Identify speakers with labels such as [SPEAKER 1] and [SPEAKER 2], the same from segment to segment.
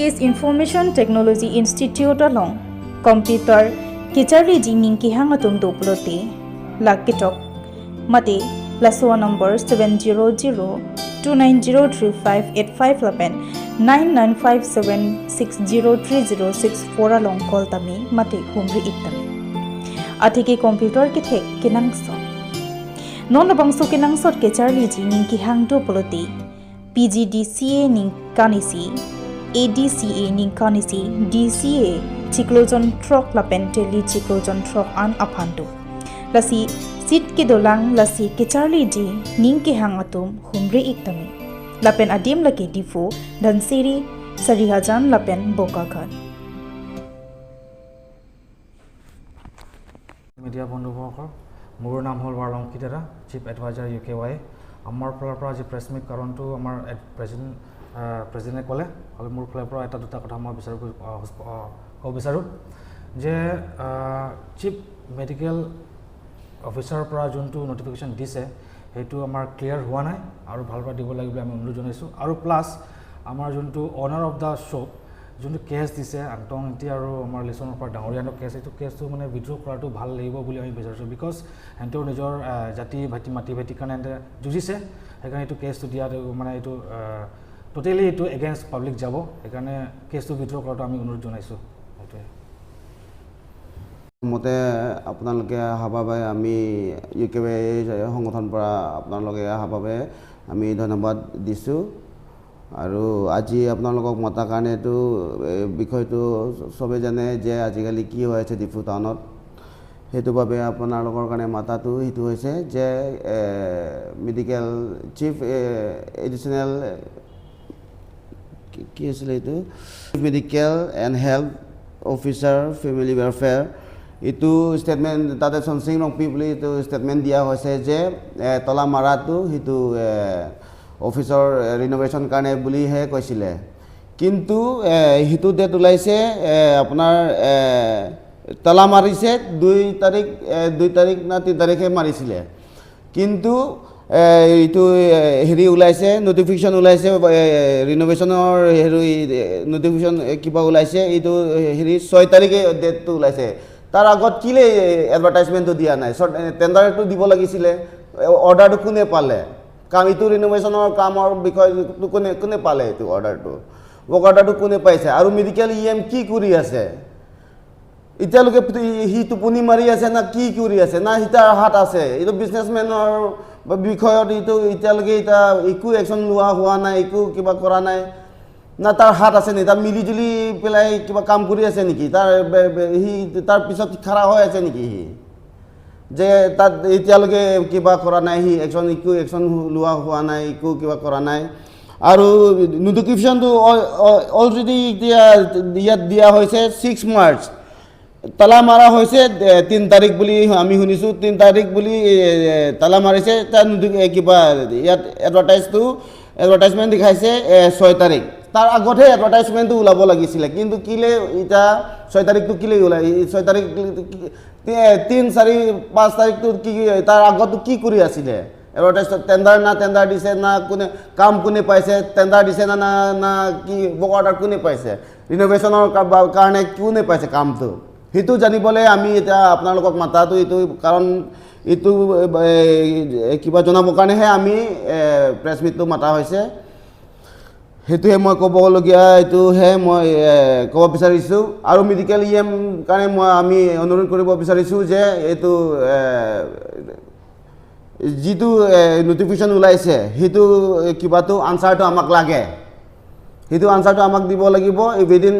[SPEAKER 1] East Information Technology Institute along computer kicharli ji ning ki hang atum do plote lakitok mate laso number 7002903585 lapen 9957603064 along call tami mate humri iktami athiki computer ki thek kinang so non bangso kinang sot ke charli ji ning ki hang do plote PGDCA ning kanisi ADCA ning kanisi DCA chiklojon truck lapen teli chiklojon truck an aphandu lasi sit ke dolang lasi ke charli ji ning ke hang atum humri iktami lapen adim lake Diphu Dhansiri Sarihajan lapen Bokakhat.
[SPEAKER 2] Media বন্ধুবৰ্গ, মোৰ নাম হ'ল Warlongki Dera, chief adviser U K Y. আমাৰ ফালৰ পৰা আজি press meat কাৰণটো আমাৰ প্ৰেচিডেণ্টে ক'লে আৰু মোৰ ফালৰ পৰা এটা দুটা কথা মই বিচাৰোঁ, ক'ব বিচাৰোঁ যে চিফ মেডিকেল অফিচাৰৰ পৰা যোনটো নটিফিকেশ্যন দিছে সেইটো আমাৰ ক্লিয়াৰ হোৱা নাই আৰু ভাল পৰা দিব লাগিব বুলি আমি অনুৰোধ জনাইছোঁ। আৰু প্লাছ আমাৰ যোনটো অ'নাৰ অফ the shop যোনটো কেছ দিছে আংটং এতিয়া আৰু আমাৰ লিচনৰ পৰা ডাঙৰীয়ানৰ কেছ, এইটো কেছটো মানে উইড্ৰ কৰাটো ভাল লাগিব বুলি আমি বিচাৰিছোঁ। Because সিহঁতেও নিজৰ জাতি ভাতি মাটি ভেটিৰ কাৰণে সিহঁতে যুঁজিছে, সেইকাৰণে এইটো কেছটো দিয়াটো মানে এইটো টোটেলি এইটো এগেইনষ্ট পাব্লিক যাব, সেইকাৰণে কেছটো উইড্ৰ কৰাটো আমি অনুৰোধ জনাইছোঁ। সেইটোৱে
[SPEAKER 3] মতে আপোনালোকে অহাৰ বাবে আমি ইউ কে ৱাই সংগঠনৰ পৰা আপোনালোকে অহাৰ বাবে আমি ধন্যবাদ দিছোঁ। আৰু আজি আপোনালোকক মতাৰ কাৰণেতো এই বিষয়টো চবেই জানে যে আজিকালি কি হৈ আছে ডিফু টাউনত, সেইটো বাবে আপোনালোকৰ কাৰণে মাতাটো সেইটো হৈছে যে মেডিকেল চিফ এডিশ্যনেল কি আছিলে এইটো medical and health officer family welfare এইটো ষ্টেটমেণ্ট তাতে চনচিং ৰংপি বুলি এইটো ষ্টেটমেণ্ট দিয়া হৈছে যে তলা মাৰাটো সেইটো অফিচৰ ৰিন'ভেশ্যন কাৰণে বুলিহে কৈছিলে, কিন্তু সেইটো ডেট ওলাইছে আপোনাৰ তলা মাৰিছে 2 তাৰিখ না 3 তাৰিখে মাৰিছিলে, কিন্তু এইটো হেৰি ওলাইছে নটিফিকেশ্যন ওলাইছে ৰিন'ভেশ্যনৰ হেৰি নটিফিকেশ্যন কিবা ওলাইছে এইটো হেৰি 6 তাৰিখে ডেটটো ওলাইছে। তাৰ আগত কেলৈ এডভাৰটাইজমেণ্টটো দিয়া নাই, টেণ্ডাৰটো দিব লাগিছিলে, অৰ্ডাৰটো কোনে পালে, কাম এইটো ৰিন'ভেশ্যনৰ কামৰ বিষয়টো কোনে কোনে পালে, এইটো অৰ্ডাৰটো ৱৰ্ক অৰ্ডাৰটো কোনে পাইছে, আৰু মেডিকেল ই এম কি কৰি আছে এতিয়ালৈকে, সি টোপনি মাৰি আছে না কি কৰি আছে, না সি তাৰ হাত আছে এইটো বিজনেছমেনৰ বিষয়ত এইটো এতিয়ালৈকে এতিয়া একো একশ্যন লোৱা হোৱা নাই, একো কিবা কৰা নাই, না তাৰ হাত আছে নেকি, তাৰ মিলি জুলি পেলাই কিবা কাম কৰি আছে নেকি, তাৰ সি তাৰ পিছত খাৰা হৈ আছে নেকি সি, যে তাত এতিয়ালৈকে কিবা কৰা নাই, সি একশ্যন একো একশ্যন লোৱা হোৱা নাই, একো কিবা কৰা নাই। আৰু নটিফিকেশ্যনটো অলৰেডি এতিয়া ইয়াত দিয়া হৈছে 6 মাৰ্চ, তালা মাৰা হৈছে 3 তাৰিখ বুলি আমি শুনিছোঁ, 3 তাৰিখ বুলি তালা মাৰিছে, তাৰ কিবা ইয়াত এডভাৰটাইজমেণ্ট দেখাইছে 6 তাৰিখ, তাৰ আগতহে এডভাৰটাইজমেণ্টটো ওলাব লাগিছিলে, কিন্তু কেলৈ এতিয়া 6 তাৰিখটো কেলৈ ওলাই, 6 তাৰিখ 3 4 5 তাৰিখটো কি তাৰ আগতো কি কৰি আছিলে, এডভাৰটাইজ টেণ্ডাৰ না টেণ্ডাৰ দিছে না কোনে কাম কোনে পাইছে, টেণ্ডাৰ দিছে না না না কি ৱৰ্ক অৰ্ডাৰ কোনে পাইছে, ৰিন'ভেশ্যনৰ কাৰণে কোনে পাইছে কামটো, সেইটো জানিবলৈ আমি এতিয়া আপোনালোকক মাতাটো এইটো কাৰণ এইটো কিবা জনাবৰ কাৰণেহে আমি প্ৰেছ মিটটো মাতা হৈছে। সেইটোহে মই ক'বলগীয়া, এইটোহে মই ক'ব বিচাৰিছোঁ। আৰু মেডিকেল ই এম কাৰণে মই আমি অনুৰোধ কৰিব বিচাৰিছোঁ যে এইটো যিটো নটিফিকেশ্যন ওলাইছে সেইটো কিবাটো আনচাৰটো আমাক লাগে, সেইটো আনচাৰটো আমাক দিব লাগিব within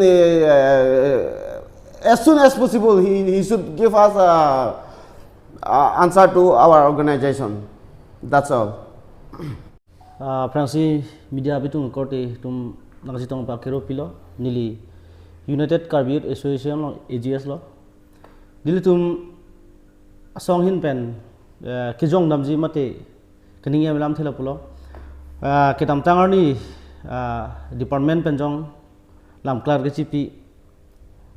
[SPEAKER 3] as soon as possible. He should give us answer to our organization. That's all.
[SPEAKER 4] Franci media bitung korte tum nakasitong pa kero pilo nili United Karbi Youth Association lo AGS lo nili tum song hin pen kijong namji mate kening ya lam thela pulo ketam tangar ni department penjong lam clerk ke chipi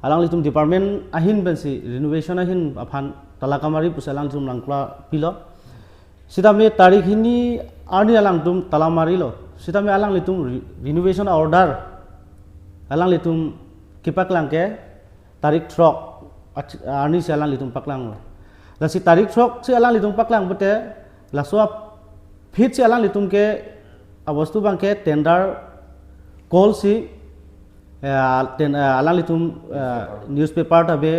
[SPEAKER 4] alang litum department ahin pen si renovation ahin aphan talakamari pusalang tum langkla pilo sitame tarik hini arni alang tum talamari lo sitame alang litum renovation order Alang litum kipaklang ke tarik trok arni si alang litum paklang la si tarik trok si alang litum paklang bute la so fit si alang litum ke abostu bang ke tender call si alang litum newspaper tabe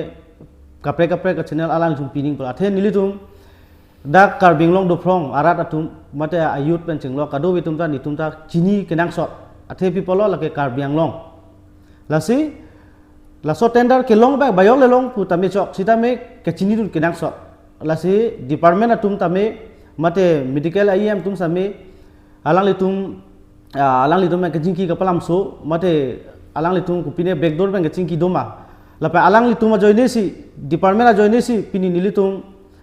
[SPEAKER 4] kapre kapre ka channel alang litum pining pula athe nilitum da karbing long dofrong arat atum mate ayut pen chenglo kado bitum ta nitum ta chini kenang sot athe people lo lake karbiang long lasi laso tender ke long ba bayong le long pu tame chok sita me ke chini dun kenang sot lasi department atum tame mate medical IM tum same alang litum ke jingki kapalam so mate alang litum kupine backdoor bang ke jingki doma lapa alang litum a joine si department a joine si pini nilitum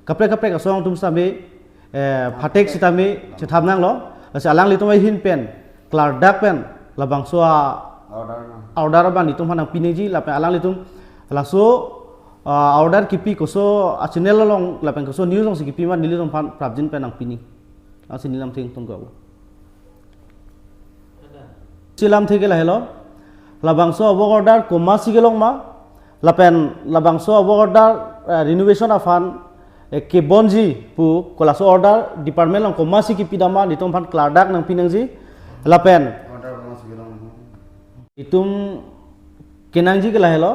[SPEAKER 4] kapre kapre ka song tum same phatek sitame chethamnang lo lasi alang litum a hin pen klar dak pen labang so a order ban litum hanang pineji lapen alang litum laso order kipi koso a channel long lapen koso news long sikipi man nilitum phan prabjin pen ang pini asinilam thing tung ko silam theke la hello labang so work order koma sigelong ma lapen labang so work order renovation afan ke bonji pu kolaso order department long koma sikipi dama litum phan klardak nang pinangji lapen itum kenangji ke lahelo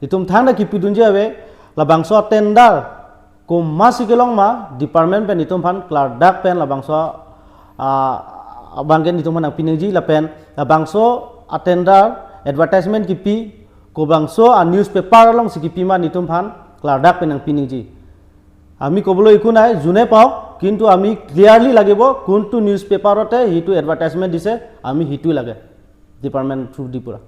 [SPEAKER 4] itum thang da kipi dunji ave labangso tender ko masikelong ma department pen itum phan klardak pen labangso bangken itum phan pinangji lapen labangso attender advertisement kipi ko bangso a newspaper long sikipi ma itum phan klardak pen pinangji আমি কবলৈ একো নাই জুনে পাও কিন্তু আমি clearly লাগিব কোনটো নিউজপেপাৰতে সেইটো এডভাৰটাইজমেণ্ট দিছে আমি সেইটো লাগে ডিপাৰ্টমেণ্ট থ্ৰু দি পৰা।